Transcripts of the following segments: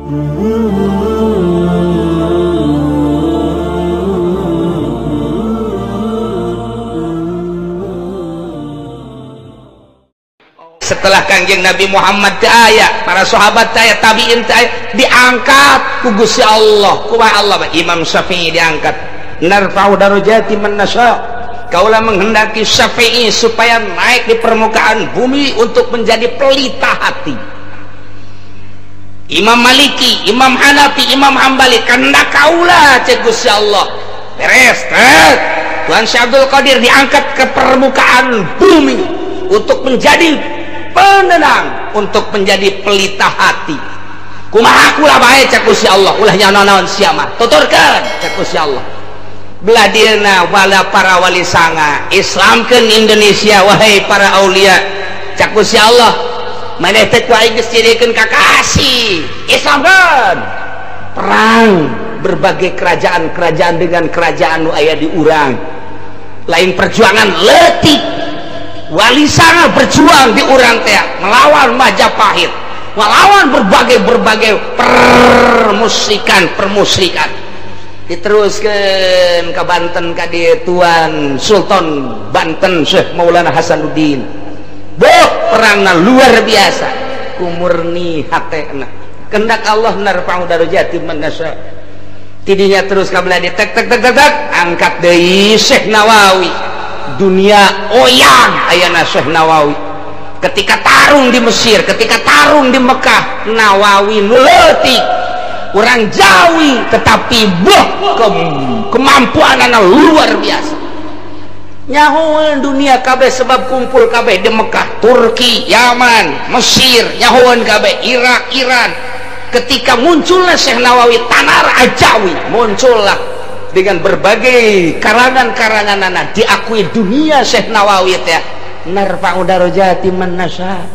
Setelah Kangjeng Nabi Muhammad teu aya, para sahabat teu aya, tabiin teu aya, diangkat ku Gusti Allah. Kumaha Allah? Imam Syafi'i diangkat. Narfa'u darajati man nasya. Kaula menghendaki Syafi'i supaya naik di permukaan bumi untuk menjadi pelita hati. Imam Maliki, Imam Hanafi, Imam Hambali, kehendak kaula cek Gusti Allah. Beres, tet. Tuhan Syekh Abdul Qadir diangkat ke permukaan bumi untuk menjadi penenang, untuk menjadi pelita hati. Kumaha kula bae cek Gusti Allah, ulah nyaon-naon sia mah. Tuturkeun cek Gusti Allah. Belah dieuna wala para wali sanga, Islamkeun Indonesia wahai para aulia. Cek Gusti Allah, maneh teh ku aing geus jadikeun kakasih. Islamkeun. Perang berbagai kerajaan-kerajaan dengan kerajaan nu aya di urang. Lain perjuangan leutik. Wali sanga berjuang di urang teh melawan Majapahit, melawan berbagai-berbagai permusikan. Diteruskan ke Banten ka dieu Tuan Sultan Banten Syekh Maulana Hasanuddin. Boh perangna luar biasa, kumurni hatena. Kehendak Allah narfa'u darajati man nasya. Tidinya terus ka belah dieu tek tek tek tek angkat deui Syekh Nawawi. Dunia oyang ayana Syekh Nawawi. Ketika tarung di Mesir, ketika tarung di Mekah, Nawawi nu leutik, urang Jawi, tetapi boh kemampuan anak luar biasa. Nyahoeun dunia kabeh sebab kumpul kabeh di Mekah, Turki, Yaman, Mesir, nyahoeun kabeh, Irak, Iran. Ketika muncullah Syekh Nawawi Tanar Ajawi, muncullah dengan berbagai karangan-karangan anak diakui dunia Syekh Nawawi teh narfa'u darajati man nasya.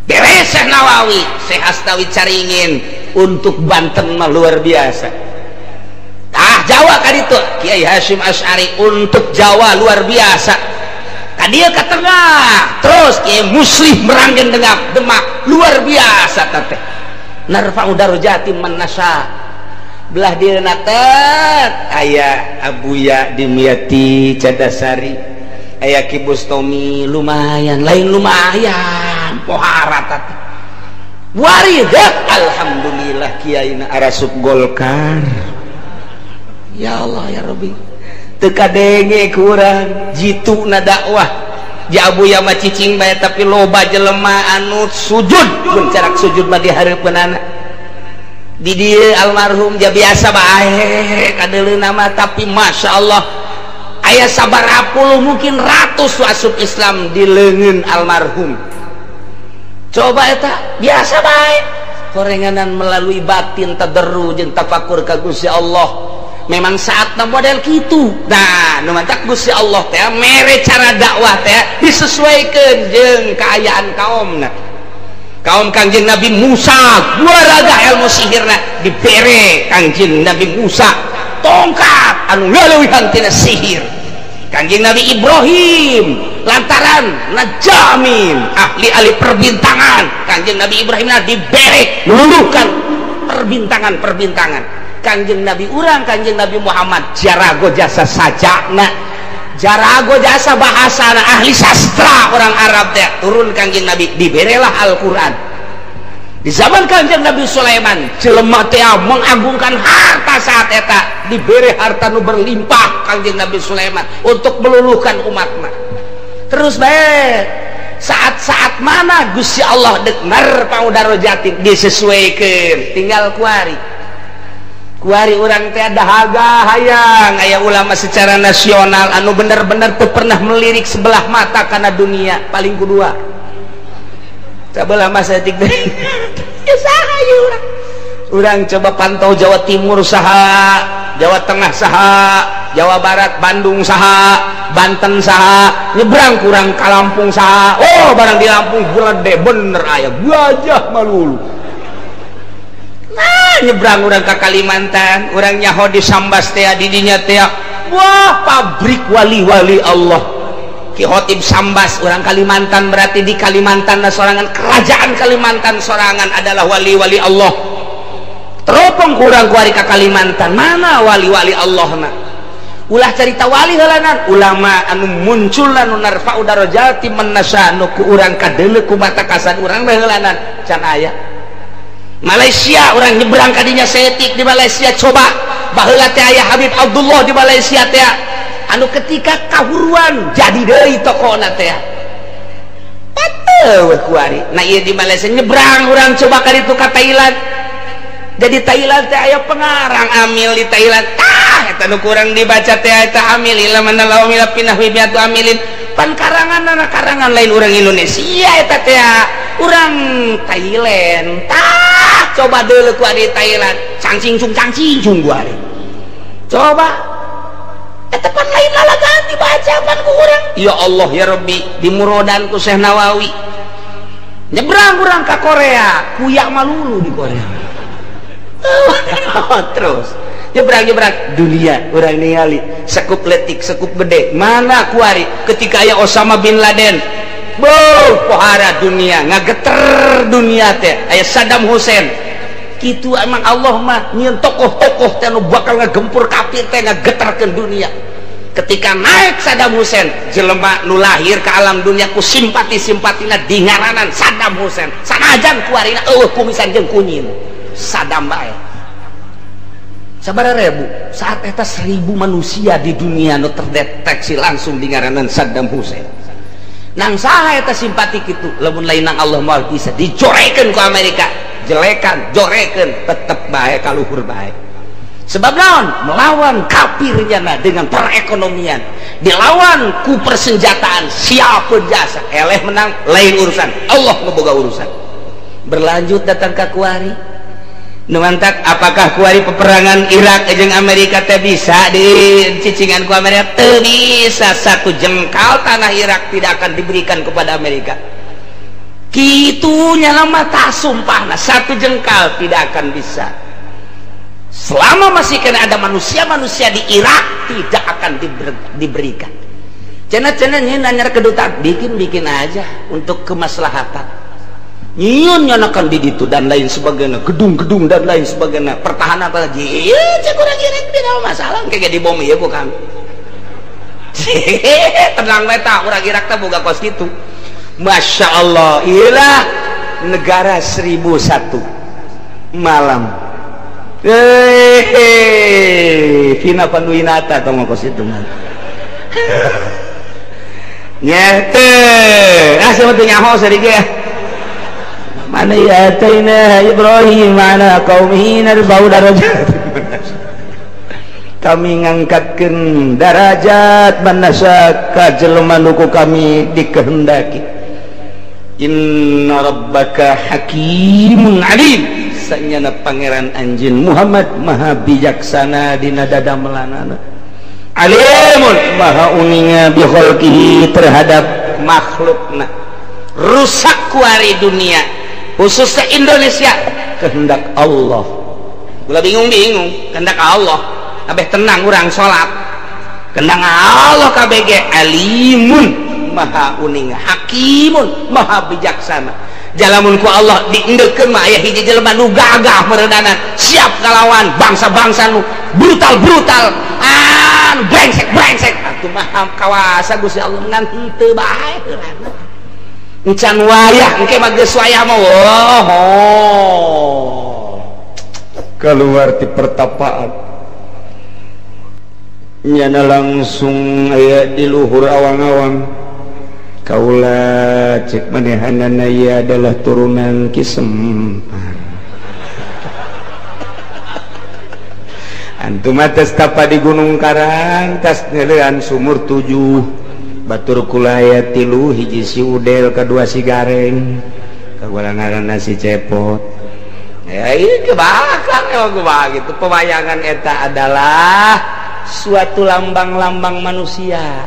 Beres Syekh Nawawi, Syekh Astawi Caringin untuk Banten mah luar biasa. Ah Jawa kan itu Kiai Hasyim Asy'ari untuk Jawa luar biasa. Kadieu ka tengah terus Kiai Muslih Meranggen Demak luar biasa teh. Narfa'u darajati man nasya. Belah dieuna teh aya Abuya Dimyati Cadasari, aya Ki Bustomi, lumayan, lain lumayan pohara teh. Waridat alhamdulillah kiaina arasup Golkar. Ya Allah ya Rabbi, teu kadenge ku urang jituna dakwah. Ja Abuya mah cicing bae tapi loba jelema anu sujud, mun carak sujud mah di hareupeunana. Di dieu almarhum ja biasa bae kadeuleuna mah, tapi masya Allah aya sabaraha puluh mungkin ratus asup Islam di leungeun almarhum. Coba eta biasa bae korenganan melalui batin tadarru jeung tafakur ka Gusti Allah. Memang saatna model kitu. Nah, nu mantak Gusti Allah teh mere cara dakwah teh disesuaikeun jeung kaayaan kaomna. Kaum Kangjeng Nabi Musa guaraga ilmu sihirna dibere Kangjeng Nabi Musa tongkat anu ngaleuwihan tina sihir. Kangjeng Nabi Ibrahim lantaran najamin ahli-ahli perbintangan, Kangjeng Nabi Ibrahim dibere meluluhkan perbintangan-perbintangan. Kangjeng Nabi urang Kangjeng Nabi Muhammad jarago jasa sajakna, jarago jasa bahasana, ahli sastra orang Arab teh turun Kangjeng Nabi diberelah Al-Qur'an. Di zaman Kangjeng Nabi Sulaiman jelema teh mengagungkan harta saat eta dibere harta nu berlimpah Kangjeng Nabi Sulaiman untuk meluluhkan umatna. Terus bae saat-saat mana Gusti Allah dek narfa'u darajatin disesuaikeun, tinggal kuari. Kuari urang teh dahaga hayang aya ulama secara nasional anu bener-bener teu pernah melirik sebelah mata kana dunia paling kedua. Sebelah masa tik teh. Ya saha ieu urang. Urang coba pantau Jawa Timur saha, Jawa Tengah saha, Jawa Barat Bandung saha, Banten saha, nyebrang kurang ka Lampung saha. Oh, barang di Lampung gede bener aya gajah malulu. Nah, nyebrang urang ke Kalimantan, urang nyaho di Sambas teh di dinya teh. Wah, pabrik wali-wali Allah. Ki Khotib Sambas orang Kalimantan, berarti di Kalimantan sorangan, kerajaan Kalimantan sorangan adalah wali-wali Allah. Teropong kurang kuari ka Kalimantan, mana wali-wali Allahna. Ulah carita wali heulanan, ulama anu munculan nu narfa'u darajati man nasya nu ku urang kadeuleu ku mata kasan urang mah heulanan can aya. Malaysia urang nyebrang kadinya setik di Malaysia coba baheula teh aya Habib Abdullah di Malaysia teh anu ketika kahuruan jadi deui tokona teh. Pateuh kuari. Nah ieu di Malaysia nyebrang urang coba ka ditu ka Thailand. Jadi Thailand teh aya pengarang amil di Thailand. Tah eta nu kurang dibaca teh eta amil ilaman lawamila pinahwi biatu amilin. Pan karangan karangan lain urang Indonesia eta teh urang Thailand. Tah coba deuleu ku di Thailand. Cangcing cung kuari. Coba eta pan lain lalagaan dibaca pan ku urang. Ya Allah ya Rabbi di murodan ku Syekh Nawawi. Nyebrang urang ka Korea, kuyak malulu di Korea. Terus nyebrang-nyebrang dunia orang ningali sekup letik sekup gede mana kuari ketika aya Osama bin Laden boh pohara dunia ngageter dunia teh aya Saddam Hussein kitu emang Allah mah nyieun tokoh-tokoh teh nu bakal ngagempur kafir teh ngageterkeun dunia. Ketika naik Saddam Hussein jelema nu lahir ke alam dunia ku simpati-simpatina dingaranan Saddam Hussein sanajan kuarina eueuh kumisan jeung kunyin Saddam bae. Sabaraha ribu saat eta 1000 manusia di dunia nu terdeteksi langsung di ngaranan Saddam Hussein. Nang saha eta simpati kitu lamun lain nang Allah moal bisa dijorekeun ku Amerika, jelekan, jorekeun tetep bae kaluhur bae. Sebab naon? Melawan kafirnya nah dengan perekonomian, dilawan ku persenjataan, siapa jasa eleh menang lain urusan, Allah nu boga urusan. Berlanjut datang ka kuari. Numantak apakah kuari peperangan Irak jeung Amerika teh bisa di cicingan ku Amerika? Teu bisa, satu jengkal tanah Irak tidak akan diberikan kepada Amerika. Kitunya lama tak sumpahna satu jengkal tidak akan bisa. Selama masih kena ada manusia-manusia di Irak tidak akan diberikan. Cenah-cenah nanya kedutaan bikin-bikin aja untuk kemaslahatan. Nyieun nyanakan di ditu dan lain sebagainya, gedung-gedung dan lain sebagainya, pertahanan apa lagi? Iya, cek urang Irak tidak masalah, kayak di bom ieu ku kami. Tenang we tah, urang Irak teh boga kos kitu. Masya Allah, iyalah negara 1001 malam. Vina Panduwinata tong kos itu mah. Nyete, ah sama teu nyaho seurik ge. Mana ya ataina Ibrahim ala qaumihi narbau darajat. Kami ngangkatkeun darajat manasa ka jelema nu ku kami dikehendaki. Inna rabbaka hakimun alim. Sanyana pangeran anjeun Muhammad maha bijaksana dina dadamelanana. Alimun maha uninga bi khalqihi terhadap makhlukna. Rusak kuari dunia khususnya Indonesia kehendak Allah. Gula bingung-bingung kehendak Allah kabeh tenang urang salat kehendak Allah KBG alimun maha uning hakimun maha bijaksana. Jalamun ku Allah diendeukeun mah aya hiji jelema nu gagah meureunanan siap kalawan bangsa-bangsa nu brutal-brutal an brengsek-brengsek atuh maha kawasa Gusti Allah ngan henteu bae heulana. Encan wayah engke mah geus wayah mah oh. Keluar di pertapaan nyana langsung aya di luhur awang-awang. Kaula cek manehanana ieu adalah turunan Ki Sempar. Antum mah tes tapa di Gunung Karang tas neuleuan sumur 7 batur kulaya 3 hiji si Udel kedua si Gareng kagola ngaranna si Cepot. Ya ieu kebakar emang gitu. Pewayangan eta adalah suatu lambang-lambang manusia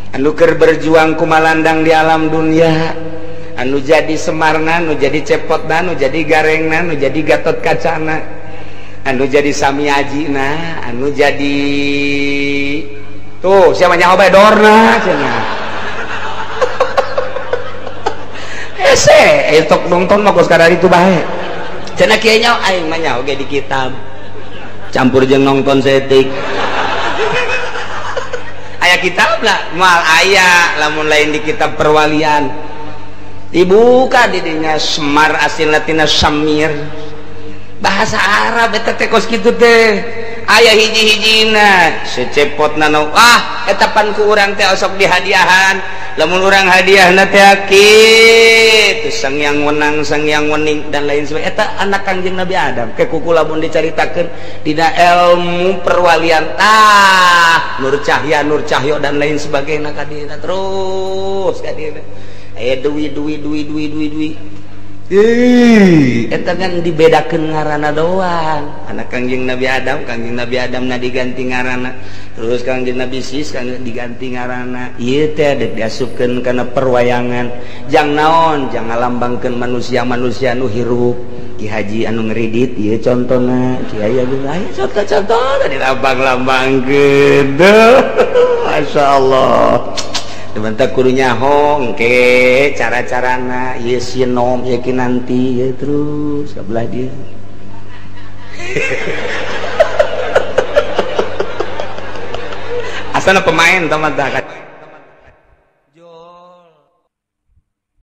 anu keur berjuang kumalandang di alam dunia, anu jadi Semarna, anu jadi Cepotna, anu jadi Garengna, anu jadi Gatot Kacana, anu jadi Samiajina, anu jadi tuh siapa nyaho bae Dorna cenah. Hese, tok nonton mah kos kadar itu bae. Cenah kieu nyaho aing mah nyaho ge di kitab. Campur jeung nongton setik. Aya kitab lah, moal aya lamun lain di kitab perwalian. Dibuka di dinya Semar asilna tina Samir. Bahasa Arab eta teh kos kitu teh. Aya hiji-hijina secepotna nu ah eta pan ku urang teh osok dihadiahan. Lamun urang hadiahna teh kitu sang yang wenang sang yang wening dan lain sebagainya. Eta anak Kangjeng Nabi Adam ke kuku lamun dicaritakeun dina ilmu perwalian tah Nur Cahya Nur Cahyo dan lain sebagainya ka dina terus ka dina aya duwi duwi duwi duwi duwi duwi. Eta kan dibedakeun ngaranna doang. Anak Kangjeng Nabi Adam, Kangjeng Nabi Adam na diganti ngaranna. Terus Kangjeng Nabi Sis kan diganti ngaranna. Ieu teh dek diasupkeun kana perwayangan. Jang naon? Jang ngalambangkeun manusia-manusia nu hirup. Ki Haji anu ngeridit ieu contona, Ki aya geus aya contoh-contoh dilambang-lambangkeun. Masyaallah. Bentak kudu nyaho engke cara-carana ieu sinom ieu kinanti ieu terus kabelah dia. Asana pemain teman tah.